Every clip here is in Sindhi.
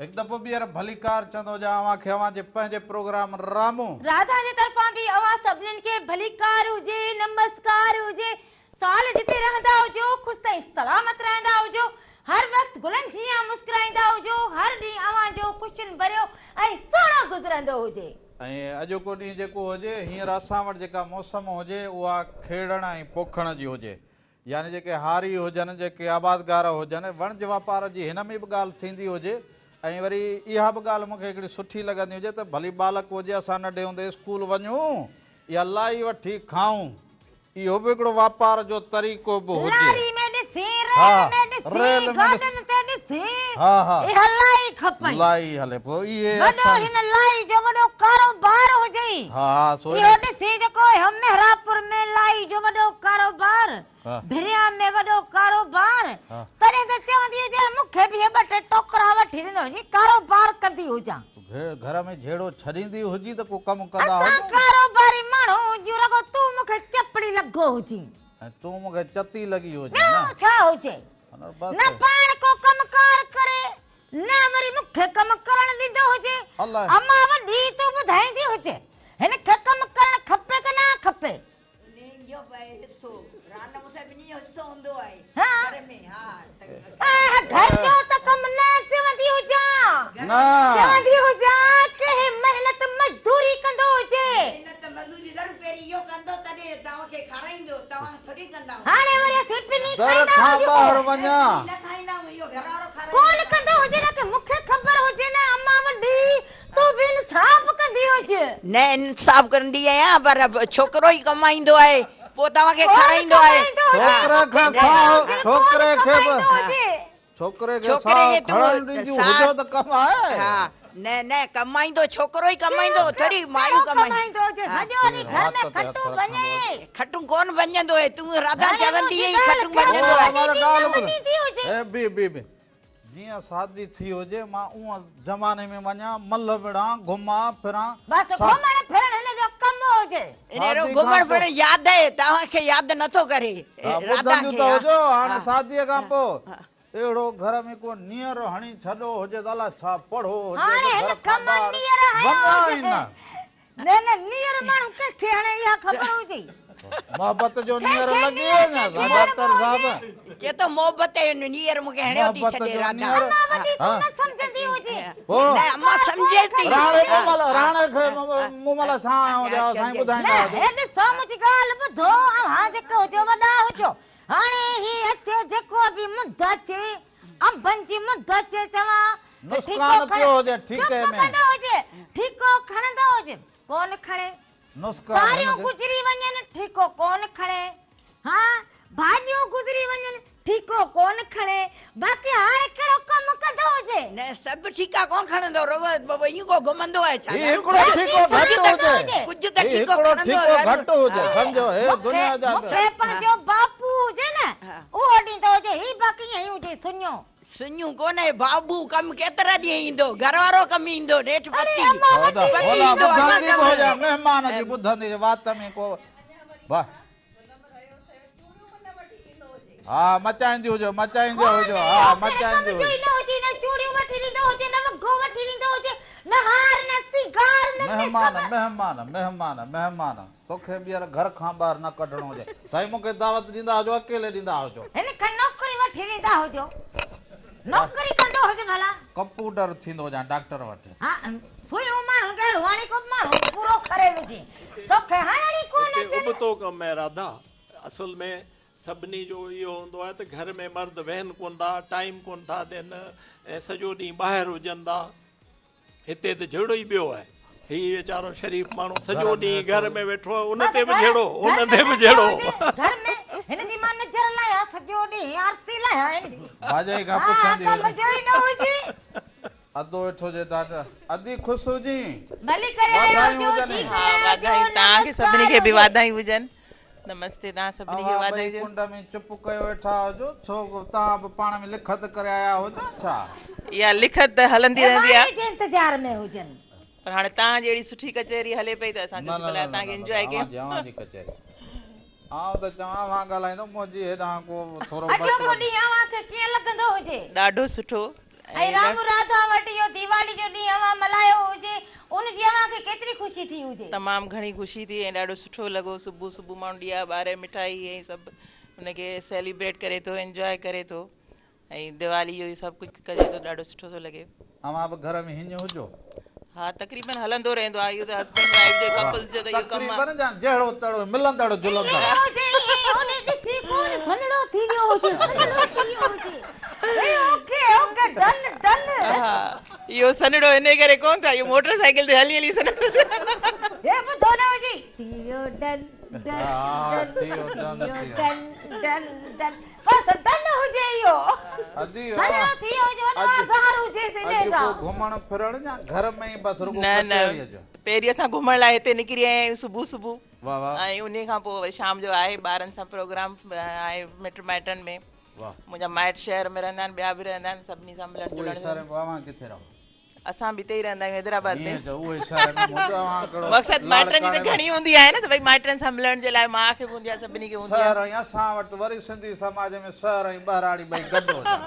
هڪ دفعو ٻيهر ڀليڪار چوندو هجان اوهان کي اوهان جي پنهنجي پروگرام رامو. راڌا جي طرفان به اوهان سڀنين کي ڀليڪار هجي نمسڪار هجي سال جتي رهندا هجو خوش ۽ سلامت رهندا هجو هر وقت گلن جيان مسڪرائيندا هجو هر ڏينهن اوهان جو خوشين ڀريو ۽ سهڻو گذرندو هجي. ۽ اڄوڪو ڏينهن جيڪو هجي هينئر اسان وٽ جيڪا موسم هجي اها کيڙڻ ۽ پوکڻ جي هجي يعني جيڪي هاري هجن، جيڪي آبادگار هجن، وڻج واپار جي هن ۾ به ڳالهه ٿيندي هجي ۽ وري اها به ڳالهه مون کي هڪڙي سٺي لڳندي هجي ته ڀلي ٻالڪ هجي اسان ننڍي هوندي اسڪول وڃون اها لائي وٺي کائون اهو به هڪڙو واپار جو طريقو به هجي. لاري ۾ ڏسين، ريل ۾ ڏسين، گاڏن تي ڏسين، اها لائي کپئي. لائي هلي پوء اهي وڏو هن لائي جو وڏو ڪاروبار هجئي. اهو ڏسي جيڪو اهو محرابپور ۾ لائي جو وڏو ڪاروبار، ڀريا ۾ وڏو ڪاروبار، تڏهن ته چوندي هجي مون کي به اهي ٻه ٽي ٽوڪرا وٺي ڏيندو هجين، ڪاروبار ڪندي هجان. گهر ۾ جهيڙو ڇڏيندي هجين ته ڪو ڪم ڪندا هجون. اسان ڪاروباري ماڻهو هجون رڳو تون مون کي چپڙي لڳو هجين. ۽ تون مون کي چتي لڳي هجين نه. ٻيو ڇا هجي. نه پاڻ ڪو ڪم ڪار ڪري. نه وري مون کي ڪم ڪرڻ ڏيندو هجي. امان وڏي تون ٻڌائيندي هجي هن کي ڪم ڪرڻ کپي ڪه نه کپي. ٻنهين جو حصو راند مون سان ٻنهي جو حصو هوندو آهي گهر ۾ ها گهر جو ته ڪم نه چوندي هجان نه چوندي هجان ڪنهن محنت مزدوري ڪندو هجي. محنت مزدوري ضرور پهرين اهو ڪندو تڏهن توهان کي کارائيندو توهان ٿوري ڪندا هاڻي وري اسين پني در کائيندا کان هجون. ٻاهر وڃان. نه کائيندا آهيون اهو گهر وارو کارائيندو. ڪونه ڪندو هجي نه ڪي مون کي خبر هجي نه امان وڏي تون به انصاف ڪندي هج. نه انصاف ڪندي آهيان پر ڇوڪرو ئي ڪمائيندو آهي پوء توهان کي ڪونه کارائيندو آهي. ڪمائيندو هجي ڇوڪري کي مون کي ساهه خبر هجي ڪونه ڇوڪري کي به ڪمائيندو هجي. ڇوڪري کي ڇوڪري ساهه کي تون کڻڻ ڏينديون ساهه هجو ته ڪم آهي. ها نه نه ڪمائيندو ڇوڪرو ئي ڪمائيندو ٿوري مايون ڪهڙو ڪمائيندو هجي سڄو ڏينهن گهر ۾ کٽون ڀڃي. کٽون ڪونه ڀڃندو آهي تون راڌا هاڻي چوندي منهنجي آهين ڳالهه کٽون ڪر ڀڃندو آهي. وڏي به نه مڃيندي هجي. اي بي بي بي جيئن شادي ٿي هجي مان اون زماني ۾ وڃان ملهه وڙهان گهمان ڦران بس گهمڻ ڦرڻ هن جو ڪم هجي. انهيء گهمڻ ڦرڻ ياد آهي توهان کي ياد نٿو ڪري راڌا ٻڌنديون کي ته هجو هاڻي شاديء کان پوء اهڙو گهر ۾ ڪو نيئر هڻي ڇڏو هجي ته الاء ڇا پڙهو هجي هاڻي ته هن گهر کان ڪم ٻاهر نيئر هنيو وڃان هجي ئي نه. نه نه نيئر ماڻهو ڪنهن کي هڻي اها خبر هجي. محبت جو ڪنهن نيئر کي لڳي نيئر وڃي ڪنهن کي ڊاڪٽر هڻبو صاحب. هجي. چئي ٿو محبت جو نيئر مون کي هڻيو ٿي محبت ڇڏي جو راڌا. نيئر امان وڏي تون نه سمجهندي هجين. هو. نه امان سمجهي ٿي. راڻي مومل راڻي کي مومل سان آيو هجي سائين ٻڌائيندا نه هجو. هي ڏسو منهنجي ڳالهه ٻڌو اوهان جيڪي هجو وڏا هجو هاڻي هي اچي جيڪو به مند اچي، انبن جي مند اچي چوان ته ٺيڪو نسڪان کڻ، پيو هجي ٺيڪي چپ ۾. ڪندو هجي، ٺيڪو کڻندو هجي، ڪونه کڻي. نسڪان ڪاريون هن کي. گذري وڃن، ٺيڪو ڪونه کڻي. ها، ڀاڄيون گذري وڃن، ٺيڪو ڪونه کڻي. باقي هاڻي ڪهڙو ڪم ڪندو هجي. نه سڀ ٺيڪا ڪونه کڻندو، رڳو ائين ڪو گهمندو آهي ڇا؟ هي هڪڙو ٺيڪو گهٽ هجي. ڪجهه ته هي ٺيڪو هڪڙو کڻندو ٺيڪو ضرور. گهٽ هجي، سمجهو هي دنيا جا مون کي پنهنجو باپو هجي نه، اهو ڏيندو هجي، هي باقي ائين ئي هجي سڃو. سڃو ڪونهي بابو، ڪم ڪيترا ڏينهن ايندو، گهر وارو ڪم ايندو، نيٺ اڙي پتي امان وڏي پتي ڀلا ايندو اڃا ٻڌندي ڪم به هجي، مهمان جي ٻڌندي وات ۾ ڪو واهه. ها مچائيندي هجو مچائيندي هجو ها مچائيندي هجو نه هجي نه چوڙيون وٺي ڏيندو هجي نه وڳو وٺي ڏيندو هجي نه هار نه سينگار نه مهمان مهمان مهمان مهمان توکي ٻيهر گهر کان ٻاهر نه ڪڍڻو هجي سائين مونکي دعوت ڏيندا هجو اڪيلي ڏيندا هجو هن کي نوڪري وٺي ڏيندا هجو نوڪري ڪندو هجي ڀلا ڪمپوٽر ٿيندو هجان ڊاڪٽر وٽ ها سويون ماڻهو ڳهڙو هاڻي ڪو ماڻهو پورو کري وجهي توکي هڻڻي ڪونه هتي ابتو ڪم آهي راڌا اصل ۾ سڀني جو اهو هوندو آهي ته گهر ۾ مرد ويهن ڪونه ٿا، ٽائيم ڪونه ٿا ڏين ۽ سڄو ڏينهن ٻاهر هجن ٿا. هتي ته جهيڙو ئي ٻيو آهي. هي ويچارو شريف ماڻهو سڄو ڏينهن گهر ۾ ويٺو آهي، ان تي به جهيڙو، ان تي به جهيڙو. گهر ۾ هن جي مان نظر لاهيان سڄو ڏينهن آرتي لاهيان هن جي. ڀاڄائي کان پڇندي ها ڪم جو ئي نه هجي. ادو ويٺو هجي ڊاڪٽر ادي خوش هجين. ڀلي ڪري آيا واڌايون هجو جي هجن. ڪري آيا هجو واڌايون توهان کي سڀني کي به واڌايون هجن. نمستي توهان سڀني کي اوهان ٻئي واڌايون هجن. ڪنڊ ۾ چپ ڪيو ويٺا هجو ڇو توهان به پاڻ ۾ لکت ڪري آيا هجو ڇا. اها لکت ته هلندي رهندي آهي. واري جي انتظار ۾ هجن. پر هاڻي توهان جي اهڙي سٺي ڪچهري هلي پئي ته اسان نه چيوسين نه ڀلا نه توهان کي نه انجواء اوهان ڪيون. جي اوهان جي ڪچهري آئون ته چوان اوهان ڳالهائيندو منهنجي هيڏانهن ڪو ٿورو اڄوڪو ڏينهن اوهان کي ڪيئن لڳندو هجي. ڏاڍو سٺو. ۽ رام راڌا وٽ اهو ديوالي جو ڏينهن اوهان ملهايو هجي ان جي اوهان کي ڪيتري خوشي ٿي هجي. تمام گهڻي خوشي ٿي ۽ ڏاڍو سٺو لڳو صبح صبح ماڻهو ڏيئا ٻاري مٺائي ۽ سڀ ان کي سيليبريٽ ڪري ٿو انجواء ڪري ٿو ۽ ديوالي جو سڀ ڪجهه ڪجي ٿو ڏاڍو سٺو ٿو لڳي. اوهان به گهر ۾ هينئن هجو. ها تقريبن هلندو رهندو آهي اهو ته هسبينڊ وائيف جو ڪپلز جو ته اهو ڪم آهي. تقريبن يا جهڙو تهڙو ملندڙ جلندڙ. ائين هجي ائين هوڏي ڏسي ڪون سنهڙو ٿي ويو هجي سنهڙو ٿي ويو هجي هي اوڪي اوڪي ڊن ڊن. ها اهو سنهڙو انهي ڪري ڪون ٿيو اهو موٽر سائيڪل تي هلي هلي سنهڙو ٿيو. هي ٻڌو نه هجي ٿي ويو ڊن ڊن ڊن ٿي ويو ڊن ڊن ڊن. بس ڊن هجي اهو. ادي سنهڙو ٿي ويو هجي وڏو آزار هجيس انهي اڄ سان. ڪو گهمڻ ڦرڻ يا گهر ۾ ئي بس رڳو نه نه ڪچهريء جو. پهرين اسان گهمڻ لاء هتي نڪري آيا آهيون صبح صبح واه واه. ۽ انهي کان پوء وري شام جو آهي ٻارن سان پروگرام آهي مٽ مائٽن ۾ واه. منهنجا مائٽ شهر ۾ رهندا آهن ٻيا به رهندا آهن سڀني سان ملڻ اهي جلڻ شهر ۾ پوء اوهان ڪٿي رهو؟ اسان به اتي ئي رهندا آهيون حيدرآباد ۾. ائين چئو اهي شهر ۾ مون چيو اوهان ڪهڙو مقصد مائٽن جي ته لاڙڪاڻي ۾. گهڻي هوندي آهي نه ته ڀئي مائٽن سان ملڻ جي لاء ماء کي به هوندي آهي سڀني کي هوندي آهي. شهر ۽ اسان وٽ وري سنڌي سماج ۾ شهر ۽ ٻهراڙي ٻئي گڏ هجن.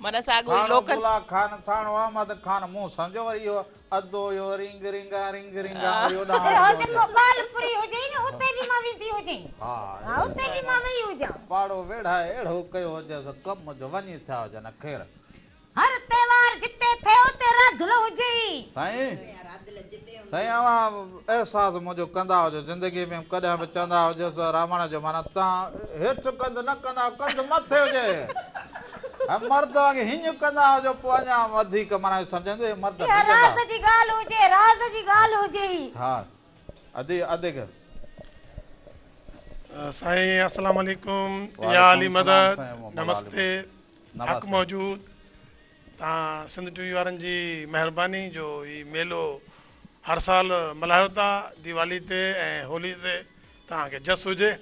معنيٰ ساڳيو ئي ٿاڻو لوڪل. گلا خان ٿاڻو احمد خان مون سمجهيو وري اهو ادو اهو رنگ رنگا رنگ رنگا وري اوڏانهن اهو ويندو جيڪو هجي. ٻالپوري هجي نه اتي به مان ويندي هجين. ها ها اتي به مان وئي هجان. پاڙو ويڙهائي اهڙو ڪيو هجيس ڪم جو وڃي ٿيا هجن خير. هر تهوار جتي ٿئي اتي راڌل هجي ئي. سائين سائين اوهان احساس منهنجو ڪندا هجو زندگي ۾ ڪڏهن به چوندا هجوس راوڻ جو معنيٰ توهان هيٺ ڪنڌ نه ڪندا هجو ڪنڌ مٿي هجي ۽ مرد وانگي هينئن ڪندا هجو پوء اڃا وڌيڪ معنيٰ سمجهندو هي مرد اها راز جي ڳالهه هجي راز جي ڳالهه هجي ئي. ها ادي ادي کي. سائين السلام عليڪم يا علي مدد نمستي. حق موجود تان سنڌ ٽي وي وارن جي مهرباني جو هي ميلو هر سال ملهايو ٿا ديوالي تي ۽ هولي تي توهان کي جس هجي.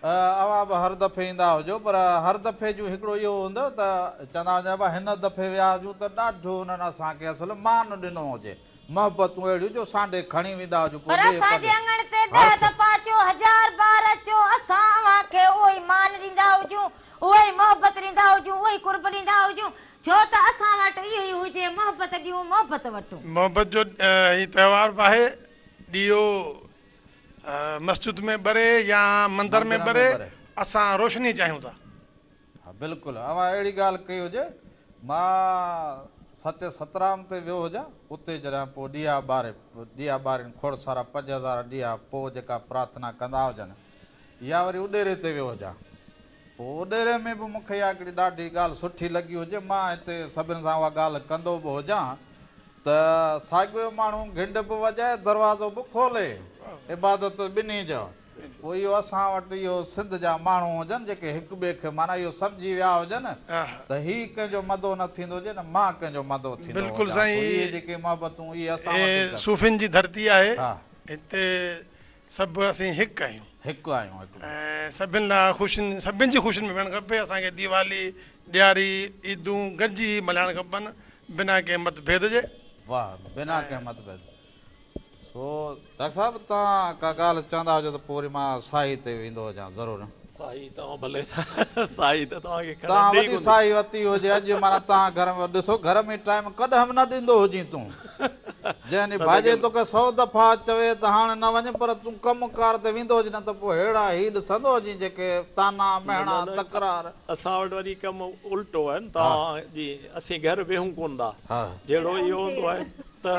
اوهان به هر دفعي ايندا هجو پر هر دفعي جون هڪڙو اهو هوندو ته چوندا هجن ابا هن دفعي ويا هجون ته ڏاڍو انهن اسان کي اصل مان ڏنو هجي محبتون اهڙيون جو سانڍي کڻي ويندا هجون پوء پر ڏيهه اسان جي پرڏيهه اڱڻ تي هر ڏهه دفعا اچو هزار بار اچو اسان اوهان کي اهو ئي مان ڏيندا هجون اهو ئي محبت ڏيندا هجون، اهو ئي قرب ڏيندا هجون، ڇو ته اسان وٽ اهو ئي هجي، محبت ڏيون، محبت وٺون. محبت جو هي تهوار به آهي، ڏيئو مسجد ۾ ٻري يا مندر ۾ ٻري، اسان روشني چاهيون ٿا. ها بلڪل اوهان اهڙي ڳالهه ڪئي هجي، مان سچي سترام تي ويو هجان، اتي جڏهن پوء ڏيئا ٻاري، ڏيئا ٻارين کوڙ سارا 5000 ڏيئا، پوء جيڪا پرارٿنا ڪندا هجن، يا وري اڏيري تي ويو هجان. پوء اڏيري ۾ به مون کي اها هڪڙي ڏاڍي ڳالهه سٺي لڳي هجي. مان هتي سڀن سان اها ڳالهه ڪندو به هجان ته ساڳيو ماڻهو گهنڊ به وڄائي دروازو به کولي. عبادت ٻنهي جو. پوء اهو اسان وٽ اهو سنڌ جا ماڻهو هجن جيڪي هڪ ٻئي کي معنيٰ اهو سمجهي ويا هجن ته هي ڪنهن جو مدو نه ٿيندو هجي نه مان ڪنهن جو مدو ٿيندو بلڪل هجان. سائين پوء اهي جيڪي محبتون اهي اسان وٽ هي ئي صوفين جي ڌرتي آهي ها. هتي سڀ اسين هڪ آهيون. هڪ آهيون هڪ. ۽ سڀن لاء خوشين سڀن جي خوشين ۾ ويهڻ کپي اسان کي ديوالي ڏياري عيدون گڏجي ملهائڻ کپن بنا ڪنهن مت ڀيد جي. واه بنا ڪنهن مت ڀيد سو ڊاڪٽر صاحب توهان ڪا ڳالهه چوندا هجو ته پوء وري مان ساهي تي ويندو هجان ضرور. ساهي توهان ڀلي ساهي ته توهان کي کڻڻ توهان ڏئي وڏي ڪونه ٿي. ساهي وتي هجي اڄ معنيٰ توهان گهر ۾ ڏسو گهر ۾ ٽائيم ڪڏهن به نه ڏيندو هجين تون جنهن ڏينهن ڀاڄي توکي سو دفعا چوي ته هاڻ نه وڃ پر تون ڪم ڪار تي ويندو هجين نه ته پوء ههڙا هي ڏسندو هجين جيڪي طعنا مهڻا تڪرار. اسان وٽ وري ڪم الٽو آهي نه توهان جي اسين گهر ويهون ڪونه ٿا جهڙو اهو هوندو آهي ته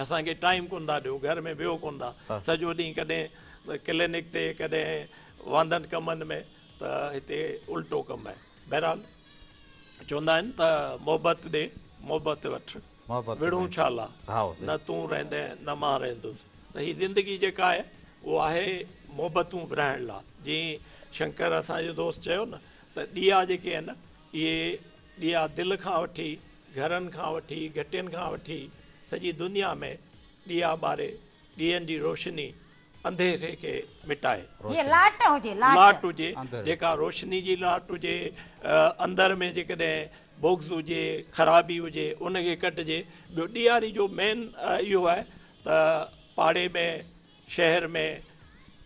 اسان کي ٽائيم ڪونه ٿا ڏيو گهر ۾ ويهو ڪونه ٿا سڄو ڏينهن ڪڏهن ڪلينڪ تي ڪڏهن واندن ڪمن ۾ ته هتي الٽو ڪم آهي بهرحال چوندا آهن ته محبت ڏي محبت وٺ وڙهون ڇا لا نه تون رهندين نه مان رهندس ته هي زندگي جيڪا آهي اهو آهي محبتون ورهائڻ لا جيئن شنڪر اسان جو دوست چيو نه ته ڏيئا جيڪي آهن اهي ڏيئا دل کان وٺي گهرن کان وٺي گهٽين کان وٺي سڄي دنيا ۾ ڏيئا ٻاري ڏيئن جي روشني انڌيري کي مٽائي. هيء لاٽ هجي، لاٽ. لاٽ هجي، جيڪا روشني جي لاٽ هجي، اندر ۾ جيڪڏهن بغض هجي، خرابي هجي، ان کي ڪڍجي. ٻيو ڏياري جو مين اهو آهي ته پاڙي ۾، شهر ۾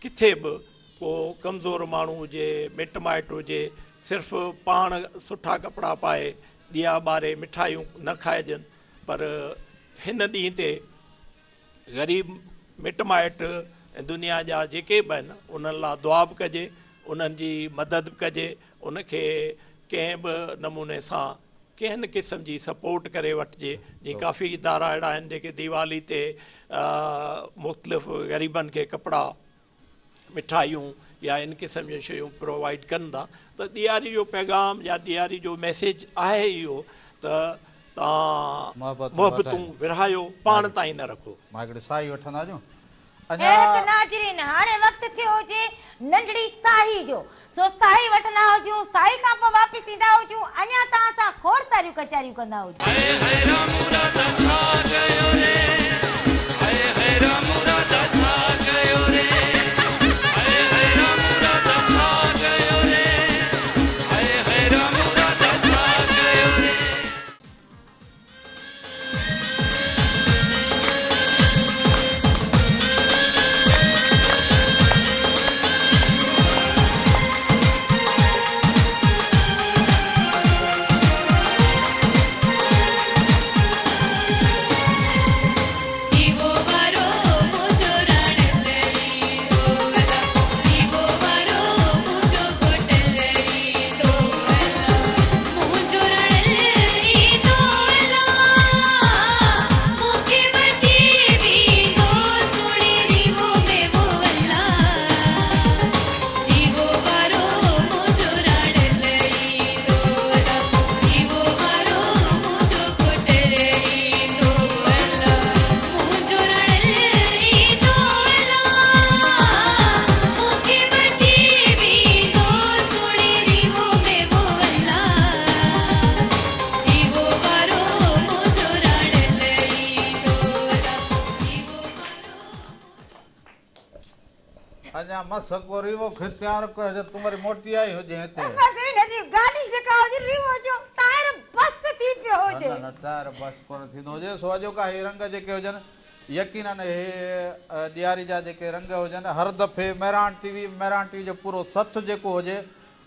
ڪٿي به ڪو ڪمزور ماڻهو هجي، مٽ مائٽ هجي، صرف پاڻ سٺا ڪپڙا پائي ڏيئا ٻاري مٺايون نه کائجن پر هن ڏينهن تي غريب مٽ مائٽ ۽ دنيا جا جيڪي به آهن انهن لاء دعا به ڪجي انهن جي مدد به ڪجي ان کي ڪنهن به نموني سان ڪنهن قسم جي سپورٽ ڪري وٺجي جيئن ڪافي ادارا اهڙا آهن جيڪي ديوالي تي مختلف غريبن کي ڪپڙا مٺايون يا ان قسم جون شيون پرووائيڊ ڪن ٿا ته ڏياري جو پيغام يا ڏياري جو ميسيج آهي اهو ته توهان محبتون ورهايو پاڻ تائين نه رکو. مان هڪڙي ساهي وٺندا جو اڃا. هڪ ناظرين هاڻي وقت ٿيو هجي ننڍڙي ساهي جو سو ساهي وٺندا هجون ساهي کان پوء واپس ايندا هجون اڃا توهان سان کوڙ ساريون ڪچهريون ڪندا هجون. هاء هاء رامو راڌا ڇا ڪيو ري هاء هاء رامو راڌا ڇا ڪيو ري هاء هاء رامو راڌا ڇا ڪيو ري هاء هاء رامو راڌا ڇا ڪيو ري. اڃا مس ڪو ريوو کي تيار ڪيو هجي تون وري موٽي آئي هجين هتي. بس هن جي گاڏي جيڪا هجي ريوو جو ٽائر بسٽ ٿي پيو هجي. نه نه ٽائر بسٽ ڪونه ٿيندو هجي سو اڄوڪا هي رنگ جيڪي هجن يقينن اهي ڏياري جا جيڪي رنگ هجن هر دفعي Mehran T V Mehran T V جو پورو سٿ جيڪو هجي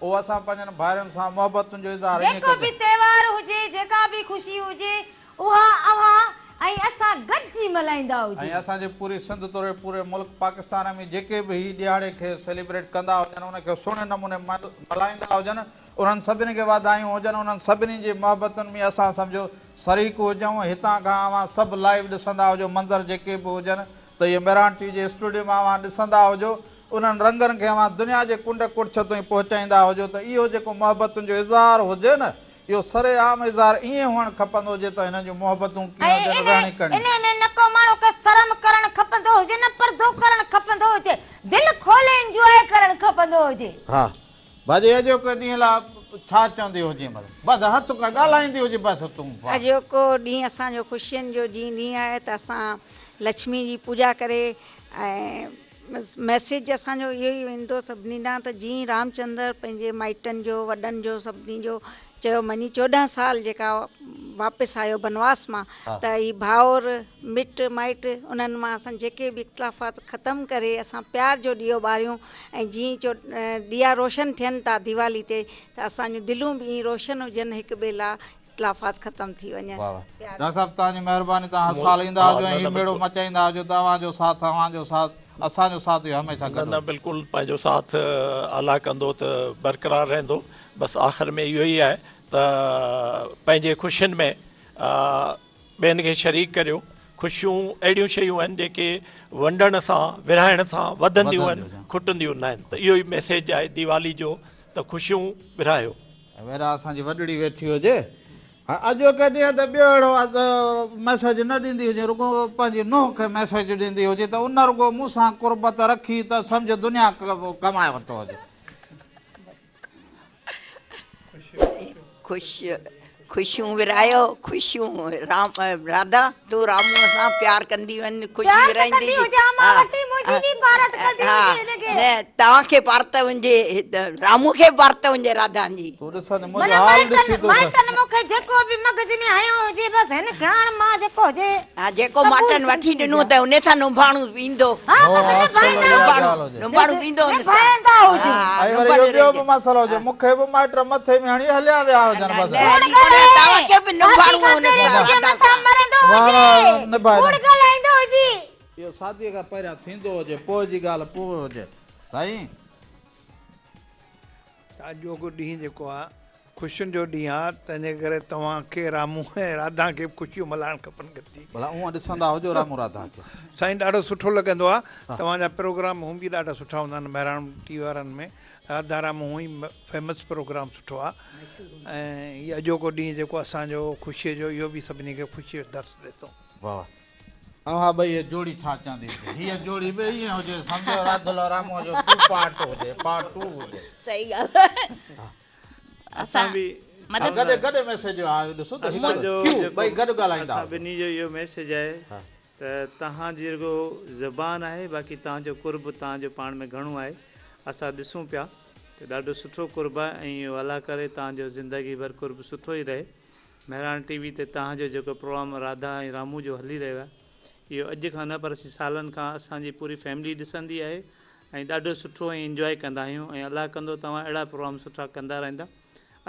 اهو اسان پنهنجن ڀائرن سان محبتن جو اظهار ائين جيڪو به ڪجي. تهوار هجي جيڪا به خوشي هجي اها اوهان ۽ اسان گڏجي ملهائيندا ۽ هجون. اسان جي پوري سنڌ توڙي پوري ملڪ پاڪستان ۾ جيڪي به هي ڏهاڙي کي سيليبريٽ ڪندا هجن ان کي سهڻي نموني ملهائيندا هجن انهن سڀني کي واڌايون هجن انهن سڀني جي محبتن ۾ اسان سمجهو شريڪ هجون هتان کان اوهان سڀ لائيو ڏسندا هجو منظر جيڪي به هجن ته اهي مهراڻ ٽي وي جي اسٽوڊيو مان اوهان ڏسندا هجو انهن رنگن کي اوهان دنيا جي ڪنڊ ڪڙڇ تائين پهچائيندا هجو ته اهو جيڪو محبتن جو اظهار هجي نه اهو سر عام اظهار ائين هئڻ کپندو هجي ته هنن جون محبتون ڪيئن ۽ هجن انهي رهڻي ڪرڻي. انهي ۾ نه ڪو ماڻهو کي شرم ڪرڻ کپندو هجي نه پردو ڪرڻ کپندو هجي دل کولي انجواء ڪرڻ کپندو هجي. ها ڀاڄي اڄوڪي ڏينهن لاء ڇا چوندي هجين بس بس هٿ ڪر ڳالهائيندي هجي بس تون واهه. اڄوڪو ڏينهن اسان جو خوشين جو جيئن ڏينهن آهي ته اسان لڇمي جي پوڄا ڪري ۽ ميسيج اسان جو اهو ئي ويندو سڀني ڏانهن ته جيئن رامچندر پنهنجي مائٽن جو وڏن جو سڀني جو چيو مڃي 14 سال جيڪا واپس آيو بنواس مان ته هي ڀائر مٽ مائٽ انهن مان اسان جيڪي به اختلافات ختم ڪري اسان پيار جو ڏيئو ٻاريون ۽ جيئن چو ڏيئا روشن ٿين ٿا ديوالي تي ته اسان جون دلون به ائين روشن هجن هڪ ٻئي لاء اختلافات ختم ٿي وڃن. واه واه ڊاڪٽر صاحب توهان جي مهرباني توهان هر سال ايندا هجو ۽ هي ميڙو مچائيندا هجو ته اوهان جو ساٿ اوهان جو ساٿ اسان جو ساٿ اهو هميشه گڏ نه نه هجي. بلڪل پنهنجو ساٿ الله ڪندو ته برقرار رهندو بس آخر ۾ اهو ئي آهي ته پنهنجي خوشين ۾ ٻين کي شريڪ ڪريو خوشيون اهڙيون شيون آهن جيڪي ونڊڻ سان ورهائڻ سان وڌنديون آهن کٽنديون ناهن ته اهو ئي ميسيج آهي ديوالي جو ته خوشيون ورهايو. ويرا اسان جي وڏڙي ويٺي هجي ها اڄوڪي ڏينهن ته ٻيو اهڙو ميسيج نه ڏيندي هجي رڳو پنهنجي نونهن کي ميسيج ڏيندي هجي ته ان رڳو مون سان قربت رکي ته سمجهه دنيا ڪمائي ورتو هجي. خوش خوشيون ورهايو خوشيون رام راڌا تون راموء سان پيار ڪندي وڃ خوشي پيار ته ورهائيندي ڪندي هجان مان وٺي. منهنجي به پارت ڪندي هجي هن کي. نه توهان کي پارت هجي رامو کي به پارت هجي راڌا جي. تون ڏسندي منهنجو حال ڏسي تون. مائٽن مون کي جيڪو به مغز ۾ هنيو هجي بس هن کي هاڻ مان جيڪو هجي. ها جيڪو مائٽن وٺي ڏنو ته انهي سان نڀاڻو پيندو. ها بس نڀائيندا هجي. نڀاڻو پيندو ان سان. نڀائيندا هجي. ۽ وري اهو ٻيو به مسئلو هجي مون کي به مائٽ مٿي ۾ هڻي هليا ويا هجن بس. ڪوڙ ڳالهائي. توهان کي به نڀاڻو شادي کان ان پهرين سان منهنجي راڌا مٿان سان. مرندو هجي. ڪوڙ ڳالهائيندو هجي. اهو شاديء کان پهريان ٿيندو هجي پوء جي ڳالهه پوء هجي سائين. ته اڄوڪو ڏينهن جيڪو آ خوشين جو ڏينهن آ تنهنجي ڪري توهان کي رامو ۽ راڌا کي به خوشيون ملهائڻ کپن گڏجي. ڀلا اونئن ڏسندا هجو رامو راڌا کي. سائين ڏاڍو سٺو لڳندو آ توهان جا پروگرام هون به ڏاڍا سٺا هوندا آهن مهراڻ ٽي وي وارن ۾ راڌا رامو هون ئي فيمس پروگرام سٺو آ ۽ هي اڄوڪو ڏينهن جيڪو اسان جو خوشي جو اهو به سڀني کي خوشي جو درس ڏي ٿو. واه واه اوهان ٻئي هيء جوڙي ڇا چوندي هجي هيء جوڙي به ائين هجي سمجهو راڌل راموء جو ٽو پارٽ هجي پارٽ ٽو هجي. صحيح ڳالهه آهي. اسان به ها گڏ گڏ ميسيج آيو ڏسو ته هڪ ڪيو ٻئي گڏ ڳالهائيندا اسان ٻنهي جو اهو ميسيج آهي ته توهان جي رڳو زبان آهي باقي توهان جو قرب توهان جو پاڻ ۾ گهڻو آهي اسان ڏسون پيا ته ڏاڍو سٺو قرب آهي ۽ اهو الله ڪري توهان جو زندگي ڀر قرب سٺو ئي رهي مهراڻ ٽي وي تي توهان جو جيڪو پروگرام راڌا ۽ رامو جو هلي رهيو آهي اهو اڄ کان نه پر اسين سالن کان اسان جي پوري فيملي ڏسندي آهي ۽ ڏاڍو سٺو ۽ انجواء ڪندا آهيون ۽ الله ڪندو توهان اهڙا پروگرام سٺا ڪندا رهندا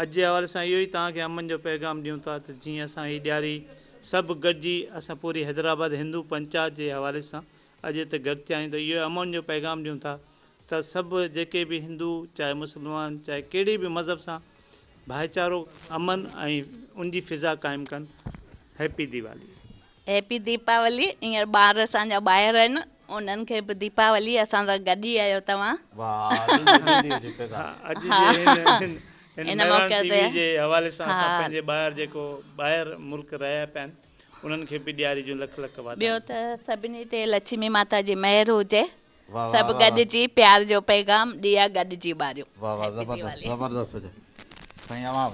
اڄ جي حوالي سان اهو ئي توهان کي امن جو پيغام ڏيون ٿا ته جيئن اسان هي ڏياري سڀ گڏجي اسان پوري حيدرآباد هندو پنچات جي حوالي سان اڄ هتي گڏ ٿيا آهيون ته اهو امن جو پيغام ڏيون ٿا ته سڀ جيڪي به هندو چاهي مسلمان چاهي ڪهڙي به مذهب سان ڀائيچارو امن ۽ ان جي فضا قائم ڪن هيپي ديوالي. هيپي ديپاولي هينئر ٻار اسان جا ٻاهر آهن انهن کي به ديپاولي اسان سان گڏ ئي آهيو توهان. واه ڏيندي ڏيندي هجي پيغام. اڄ جي هن هن مهراڻ ٽي وي جي حوالي سان اسان پنهنجي ٻاهر جيڪو ٻاهر ملڪ رهيا پيا آهن انهن کي به ڏياري جون لک لک واڌايون. ٻيو ته سڀني تي لڇمي ماتا جي مهر هجي سڀ گڏجي پيار جو پيغام ڏيئا گڏجي ٻاريون. واه واه زبردست زبردست هجي سائين اوهان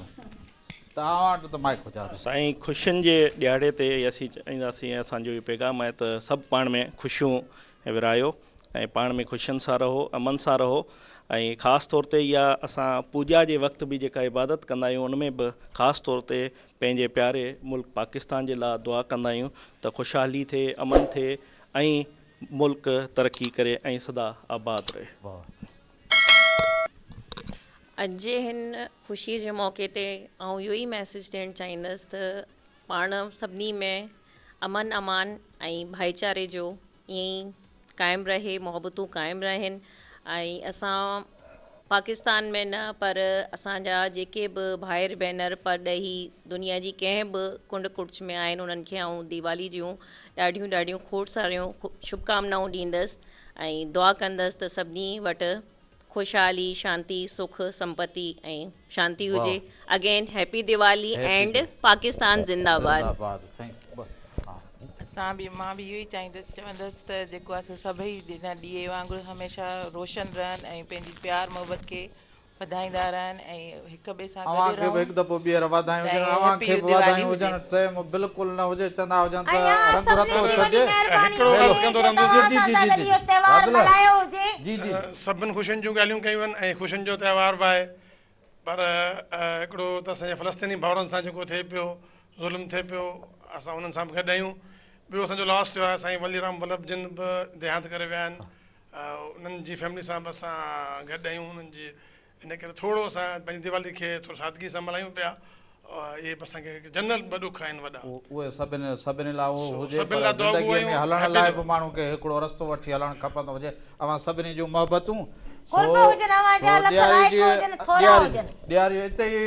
ته اوهان وٽ ته مائيڪ هجي. سائين خوشين جي ڏهاڙي تي اسين چاهينداسين ۽ اسان جو اهو پيغام آهي ته سڀ پاڻ ۾ خوشيون ورهايو ۽ پاڻ ۾ خوشين سان رهو امن سان رهو ۽ خاص طور تي اها اسان پوڄا جي وقت به جيڪا عبادت ڪندا آهيون ان ۾ به خاص طور تي پنهنجي پياري ملڪ پاڪستان جي لاء دعا ڪندا آهيون ته خوشحالي ٿئي امن ٿئي ۽ ملڪ ترقي ڪري ۽ سدا آباد رهي. اڄ جي هن خوشي جي موقعي تي آئون اهو ئي ميسيج ڏيڻ چاهيندس ته پاڻ سڀني ۾ امن امان ۽ ڀائيچاري جو ائين ئي قائم رهي محبتون قائم رهن ۽ اسان پاڪستان ۾ نه پر اسان جا جيڪي به ڀائر ڀينر پرڏيهي دنيا جي ڪنهن به ڪنڊ ڪڙڇ ۾ آهن انهن کي آئون ديوالي جون ڏاڍيون ڏاڍيون کوڙ ساريون شڀڪامنائون ڏيندس ۽ دعا ڪندس ته سڀني وٽ خوشحالي شانتي سک سمپتي ۽ شانتي هجي again happy Diwali and Pakistan زنده آباد. اسان به مان به اهو ئي چاهيندس چوندس ته جيڪو آهي سو سڀئي جيئن ڏيئي وانگر هميشه روشن رهن ۽ پنهنجي پيار محبت کي وڌائيندا رهن ۽ هڪ ٻئي سان گڏ اوهان کي به رهون هڪ دفعو ٻيهر واڌايون ۽ هجن اوهان هيپي کي به ديوالي واڌايون هجي. هجن ٽيم بلڪل نه هجي چوندا هجن ته ۽ اوهان رنگ سڀني رتو جي وڏي ڇڏجي مهرباني هڪڙو هجي عرض ڪندو جو رهندس. توهان جي اسان جي سان جي گڏ جي اهو تهوار راڌل ملهايو هجي. جي جي. سڀن خوشين جون ڳالهيون ڪيون آهن ۽ خوشين جو تهوار به آهي پر هڪڙو ته اسان جي فلسطيني ڀائرن سان جيڪو ٿئي پيو ظلم ٿئي پيو اسان انهن سان به گڏ آهيون ٻيو اسان جو لاس ٿيو آهي سائين ولي رام ولڀ جن به ديهانت ڪري ويا آهن انهن جي فيملي سان به اسان گڏ آهيون انهن جي ان ڪري ٿورو اسان پنهنجي ديوالي کي ٿورو سادگي سان ملهايون پيا اهي به اسان کي جنرل ٻه ڏک آهن وڏا. اهي سڀني سڀني لاء اهو سو هجي سڀني پر لاء دعاگو زندگيء ۾ آهيون هلڻ هيپي لاء به ماڻهو کي هڪڙو رستو وٺي هلڻ کپندو هجي اوهان سڀني جون محبتون سو قرب هجن اوهان جا سو لک ڏياري لائق جي هجن ٿورا ڏياري هجن. ڏياري اتي ئي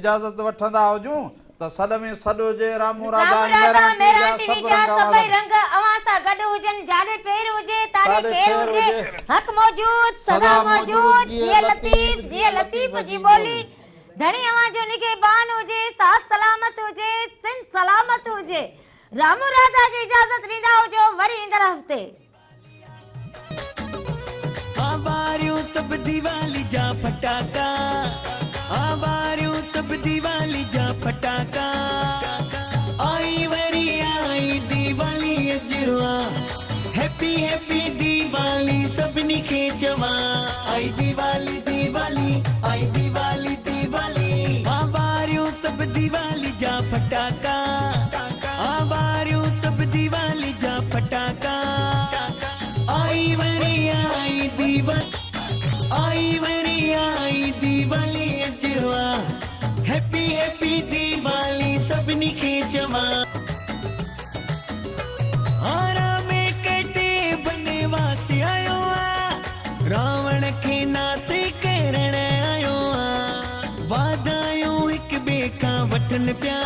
اجازت وٺندا هجون ته سڏ ۾ سڏ هجي رامو راڌا رام ۽ راڌا مهراڻ ٽي جا مهراڻ ٽي سڀ وي جا رنگ اوهان سڀئي سان رنگ اوهان سان گڏ هجن جاڏي پير هجي تاڏي تاڏي خير خير هجي هجي حق موجود سدا سدا موجود موجود جيئي جيئي لطيف لطيف جيئي جيئي لطيف لطيف جي جي ٻولي ٻولي. ڌڻي اوهان جو نگهبان هجي ساٿ سلامت هجي سنڌ سلامت هجي رامو راڌا کي اجازت ڏيندا هجو وري ايندڙ هفتي. ها ٻاريون سڀ ديوالي جا ڦٽاڪا ها ٻاريون سڀ ديوالي جا ڦٽاڪا آئي وري آئي ديوالي اڄ آ هيپي هيپي ديوالي. ڦٽاڪا، آ ٻاريون سڀ ديوالي جا ڦٽاڪا. آئي وري آئي ديوالي، آئي وري آئي ديوالي اڄ آ، هيپي هيپي ديوالي سڀني کي چوان. ها رامي ڪٽي بنواس آيو آ، راوڻ کي ناسي ڪرڻ آيو آ. واڌايون هڪ ٻئي کان وٺن پيا،